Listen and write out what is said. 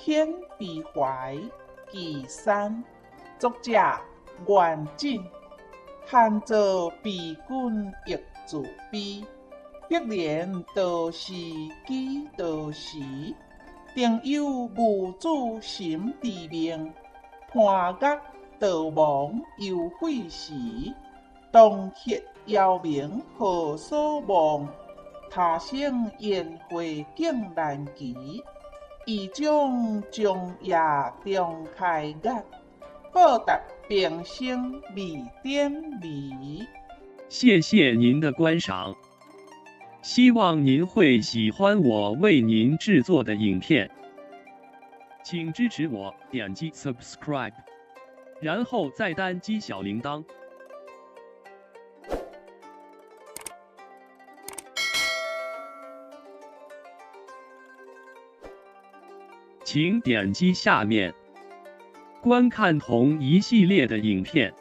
遣悲懷岐山，作者元稹。閒坐悲君亦自悲，碧蓮道士幾多時？定有無主心知命，盤岳道亡猶悔時。洞穴枵冥何所望？他生宴會竟難期。異將終夜重開眼，報答平生未點眉。謝謝您的觀賞，希望您會喜歡我為您製作的影片，請支持我點擊 subscribe，然後再單擊小鈴鐺。請點擊下面觀看同一系列的影片。